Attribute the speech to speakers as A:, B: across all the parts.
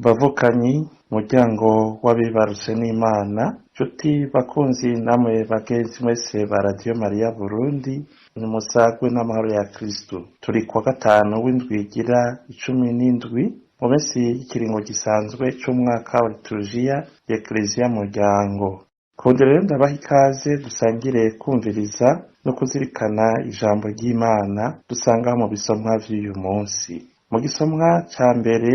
A: Bavukanyi, muryango w'abibarutse n'Imana, nshuti bakunzi namwe bagenzi mwese ba Radiyo Mariya Burundi, nimusagwe n'amahoro ya Kristo. Turi kuwa gatanu w'indwi igira 17 mu minsi y'ikiringo gisanzwe c'umwaka wa liturujia y'Eklezia Muryango. Kongera rero ndabaha ikaze dusangire kumviriza no kuzirikana ijambo ry'Imana dusanga mu bisomwa vy'uyu munsi. Mu gisomwa ca mbere,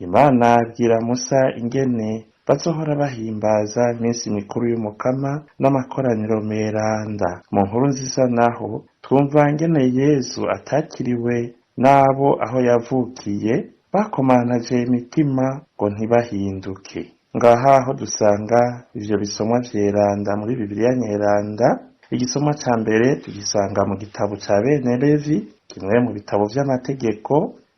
A: Imana ibwira Musa ingene bazohora bahimbaza iminsi mikuru y'Umukama n'amakoraniro meranda. Mu nkuru nziza naho twumva ingene Yezu atakiriwe n'abo aho yavukiye bakomanaje imitima ngo ntibahinduke. Ngaha aho dusanga ivyo bisomwa vyeranda muri Bibiliya Nyeranda, igisomwa ca mbere tugisanga mu gitabo ca bene Levi, kimwe mu bitabo vy'amategeko,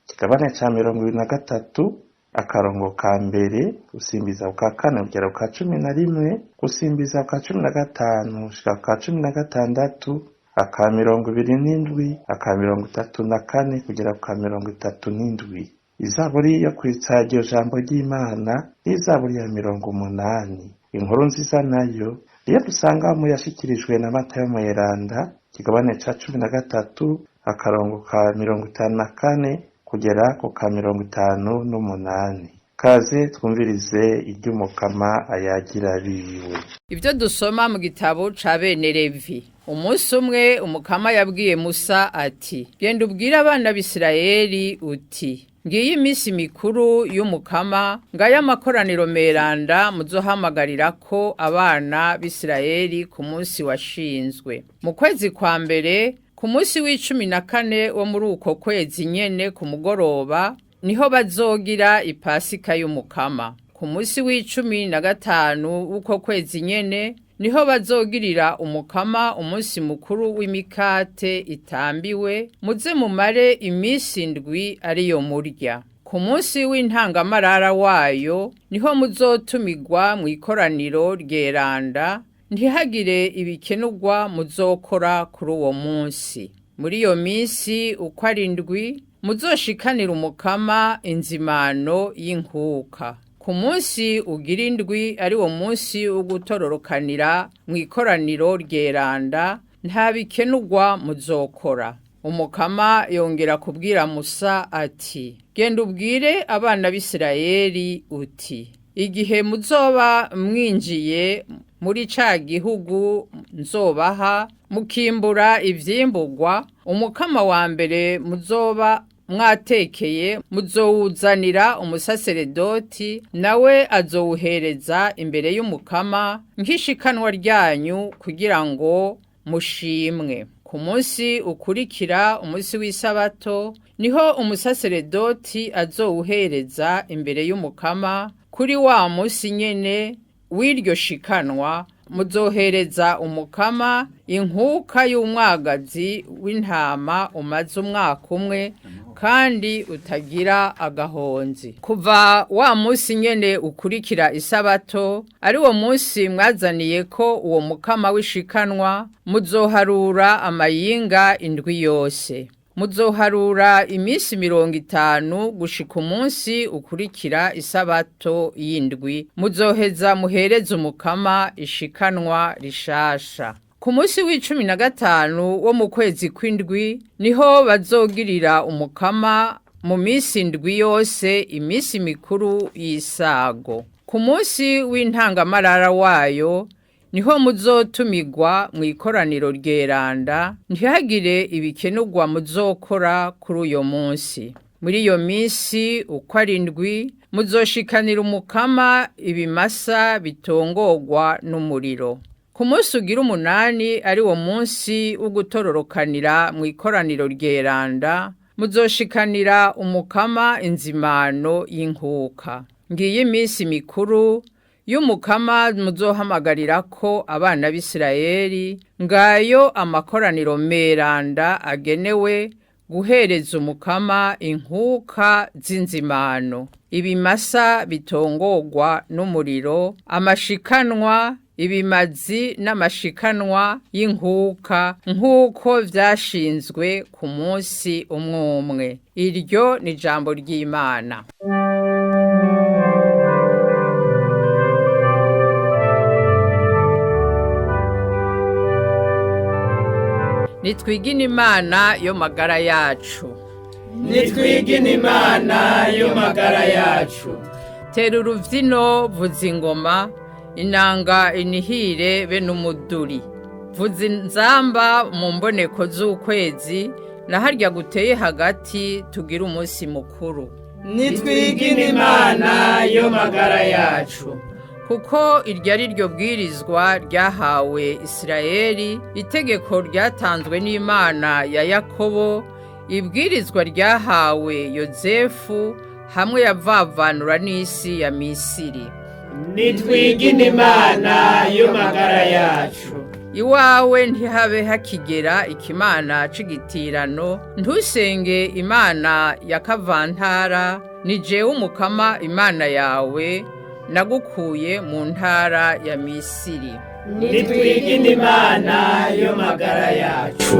A: kigabane ca 23, akarongo ka mbere gusimbiza ku ka kane kugera ku ka 11, gusimbiza ku ka 15 gushika ku ka 16, aka 27, aka 34 kugera ku ka 37. Izaburi yo kwitsa iryo jambo ry'Imana n'izaburi ya 80. Inkuru nziza nayo niyo dusanga mu yashikirijwe na Matayo Mweranda, kigabane ca 13, akarongo ka 54 kugera ku ka 58. Kaze twumvirize iry'Umukama ayagira abiwe.
B: Ibyo dusoma mu gitabo ca bene Levi. Umunsi umwe Umukama yabwiye Musa ati: "Genda ubwire abana b'Isirayeli uti: Ngiyi iminsi mikuru y'Umukama, ngaya amakoraniro meranda muzohamagarirako abana b'Isirayeli ku munsi washinzwe. Mu kwezi kwa mbere, ku munsi w'14 wo muri uko kwezi nyene ku mugoroba, niho bazogira ipasika y'Umukama. Ku munsi w'15 w'uko kwezi nyene, niho bazogirira Umukama umunsi mukuru w'imikate itambiwe, muze mumare iminsi 7 ariyo murya. Ku munsi w'intangamarara wayo, niho muzotumigwa mu ikoraniro ryeranda, ntihagire ibikenurwa muzokora kuri uwo munsi. Muri iyo minsi uko ari 7, muzoshikanira Umukama inzimano y'inkuka. Ku munsi ugira 7, ari wo munsi wo gutororokanira mu ikoraniro ryeranda, nta bikenurwa muzokora." Umukama yongera kubwira Musa ati: "Genda ubwire abana b'Isirayeli uti: Igihe muzoba mwinjiye muri ca gihugu nzobaha, mukimbura ivyimburwa, umukama wa mbere muzoba mwatekeye muzowuzanira umusaseredoti, nawe azowuhereza imbere y'Umukama nk'ishikanwa ryanyu kugira ngo mushimwe. Ku munsi ukurikira umunsi w'isabato, niho umusaseredoti azowuhereza imbere y'Umukama. Kuri wa munsi nyene w'iryo shikanwa, muzohereza Umukama inkuka y'umwagazi w'intama umaze umwaka umwe kandi utagira agahonzi. Kuva wa munsi nyene ukurikira isabato, ari wo munsi mwazaniye ko uwo mukama w'ishikanwa, muzoharura amayinga 7 yose. Muzoharura iminsi 50 gushika umunsi ukurikira isabato y'indwi, muzoheza muhereze Umukama ishikanwa rishasha. Ku munsi w'15 wo mu kwezi kw'indwi, niho bazogirira Umukama mu minsi 7 yose iminsi mikuru y'isago. Ku munsi w'intangamarara wayo, niho muzotumigwa mu ikoraniro ryeranda, ntihagire ibikenurwa muzokora kuri uyo munsi. Muri iyo minsi uko ari 7, muzoshikanira Umukama ibimasa bitongorwa n'umuriro. Ku munsi ugira 8, ari wo munsi wo gutororokanira mu ikoraniro ryeranda, muzoshikanira Umukama inzimano y'inkuka. Ngiyi iminsi mikuru y'Umukama muzohamagarirako abana b'Isirayeli, ngayo amakoraniro meranda agenewe guhereza Umukama inkuka z'inzimano, ibimasa bitongorwa n'umuriro, amashikanwa, ibimazi n'amashikanwa y'inkuka, nk'uko vyashinzwe ku munsi umwe umwe. Iryo ni jambo ry'Imana. Nitwigine Imana yo magara yacu.
C: Nitwigine Imana yo magara yacu.
B: Tera uruvyino, vuza ingoma, inanga inihire be n'umuduri. Vuza inzamba mu mboneko z'ukwezi, na harya guteye hagati tugire umunsi mukuru.
C: Nitwigine Imana yo magara yacu.
B: Kuko iryo ari ryo bwirizwa ryahawe Isirayeli, itegeko ryatanzwe n'Imana ya Yakobo, ibwirizwa ryahawe Yozefu, hamwe yavavanura n'isi ya Misiri.
C: Nitwigine Imana yo magara yacu.
B: Iwawe ntihabe hakigera ikimana c'igitirano, ntusenge imana ya kavantara, ni jewe Umukama Imana yawe, nagukuye mu ntara ya Misiri.
C: Nitwigine Imana yo magara yacu.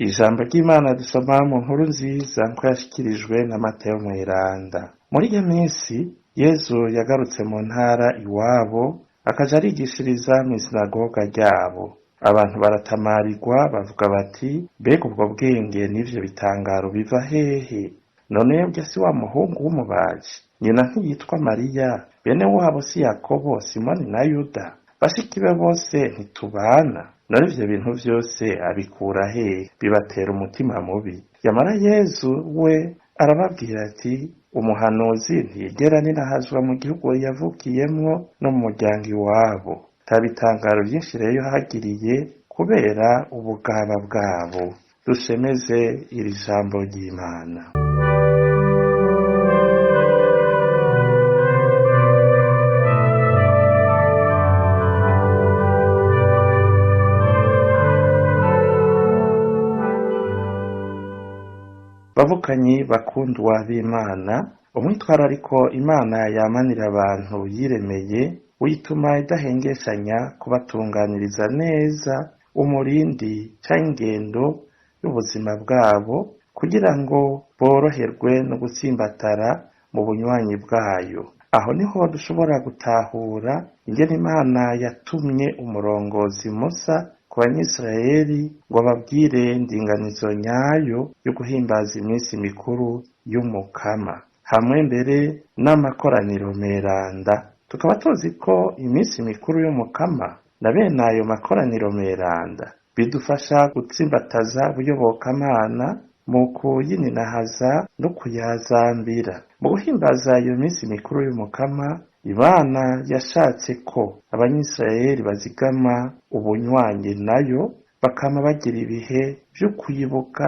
A: Ijambo ry'Imana dusoma mu nkuru nziza nko yashikirijwe na Matayo Mweranda. Muri iyo minsi Yezu yagarutse mu ntara iwabo, akaja arigishiriza mw'isinagoga ryabo. Abantu baratamarirwa bavuga bati: mbega ubwo bwenge n'ivyo bitangaro biva hehe? None urya si wa muhungu w'umubaji? Nyina ntiyitwa Mariya, bene wabo si Yakobo, Simoni na Yuda? Bashiki be bose ntitubana? None ivyo bintu vyose abikura hehe? Bibatera umutima mubi. Yamara Yezu we arababwira ati: umuhanuzi ntiyigera ninahazwa mu gihugu yavukiyemwo no mu muryango iwabo. Nta bitangaro vyinshi rero yahagiriye kubera ubugaba bwabo. Dushemeze iri jambo ry'Imana. Bavukanyi bakundwa b'Imana, umwitwarariko Imana yamanira abantu yiremeye uyituma idahengeshanya kubatunganiriza neza umurindi canke ingendo y'ubuzima bwabo, kugira ngo boroherwe no gutsimbatara mu bunywanyi bwayo. Aho niho dushobora gutahura ingene Imana yatumye umurongozi Musa ku Banyisirayeli ngo ababwire indinganizo nyayo yo guhimbaza iminsi mikuru y'Umukama, hamwe mbere n'amakoraniro meranda. Tukaba tuzi ko iminsi mikuru y'Umukama na bene ayo makoraniro meranda bidufasha gutsimbataza ubuyobokamana mu kuyininahaza no kuyazambira. Mu guhimbaza iyo minsi mikuru y'Umukama, Imana yashatse ko Abanyisirayeli bazigama ubunywanyi nayo, bakama bagira ibihe vyo kwibuka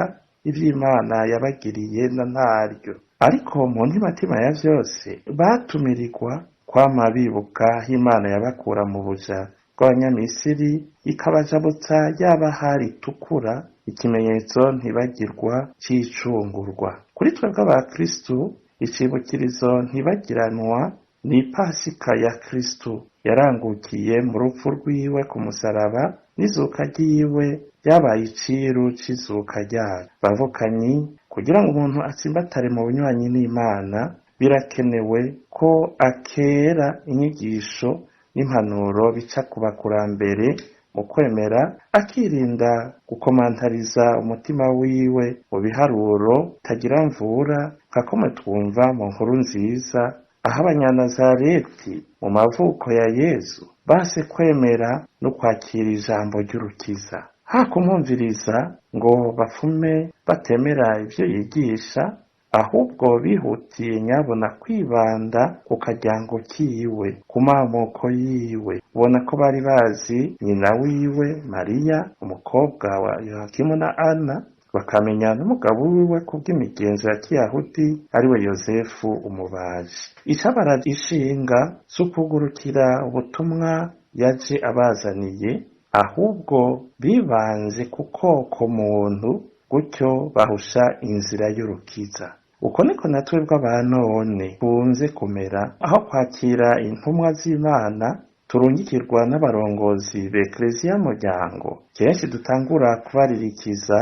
A: ivy'Imana yabagiriye na ntaryo. Ariko mu ntimatima ya vyose batumirirwa kwama bibuka aho Imana yabakura mu buja bw'Abanyamisiri, ikabajabutsa yaba hari itukura, ikimenyetso ntibagirwa c'icungurwa. Kuri twebwe abakristu, icibukirizo ntibagiranwa ni Pasika ya Kristu yarangukiye mu rupfu rwiwe ku musaraba, n'izuka ryiwe ryabaye iciru c'izuka ryayo. Bavukanyi, kugira ngo umuntu atsimbatare mu bunywanyi n'Imana, birakenewe ko akera inyigisho n'impanuro bica ku bakurambere mu kwemera, akirinda gukomantariza umutima wiwe mu biharuro tagira mvura, nka kumwe twumva mu nkuru nziza aho abanyanazareti mu mavuko ya Yezu base kwemera no kwakira ijambo ry'urukiza. Ha kumwumviriza ngo bapfume batemera ivyo yigisha, ahubwo bihutiye nyabona kwibanda ku karyango kiwe, ku mamoko yiwe. Ubona ko bari bazi nyina wiwe Mariya, umukobwa wa Yohakimu na Ana, bakamenya n'umugabo wiwe kubw'imigenzo ya Kiyahudi, ariwe Yozefu umubaji. Icabara ishinga si ukugurukira ubutumwa yaje abazaniye, ahubwo bibanze ku koko muntu, gutyo bahusha inzira y'urukiza. Uko niko na twebwe abanone kunze kumera, aho kwakira intumwa z'Imana turungikirwa n'abarongozi b'Ekleziya muryango, kenshi dutangura kubaririkiza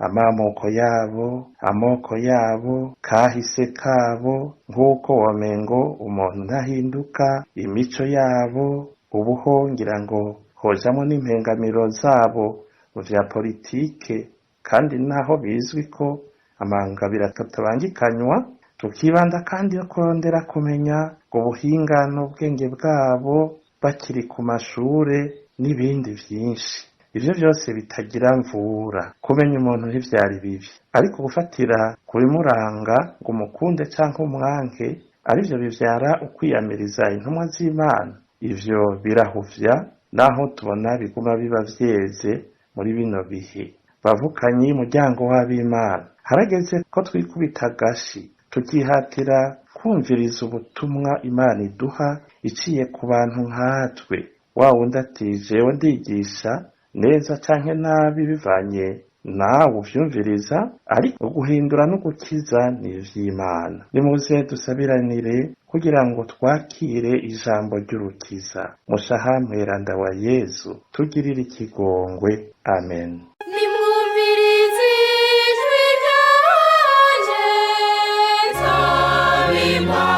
A: amamoko yabo, amoko yabo, kahise kabo, nk'uko womengo umuntu ntahinduka, imico yabo, ubuho ngira ngo hojamwo n'impengamiro zabo mu vya politike, kandi naho bizwi ko amangabiro atabangikanywa, tukibanda kandi no kurondera kumenya ubuhinga n'ubwenge bwabo bakiri ku mashure n'ibindi vyinshi. Ivyo vyose bitagira mvura. Kumenya umuntu ntivyari bibi, ariko gufatira ku bimuranga ngo umukunde canke umwanke, arivyo bivyara ukwiyamiriza intumwa z'Imana, ivyo birahuvya, naho tubona biguma biba vyeze muri bino bihe. Bavukanyi, muryango w'ab'Imana, harageze ko twikubita agashi, tukihatira kumviriza ubutumwa Imana iduha iciye ku bantu nkatwe. Wa wundi ati jewe ndigisha neza canke nabi bivanye nawe uvyumviriza, ariko guhindura no gukiza ni ivy'Imana. Nimuze dusabiranire kugira ngo twakire ijambo ry'urukiza. Mushaha mweranda wa Yezu, tugirire ikigongwe. Amen.
D: Nimwumvirize ijwi ryanje, nsaba Imana.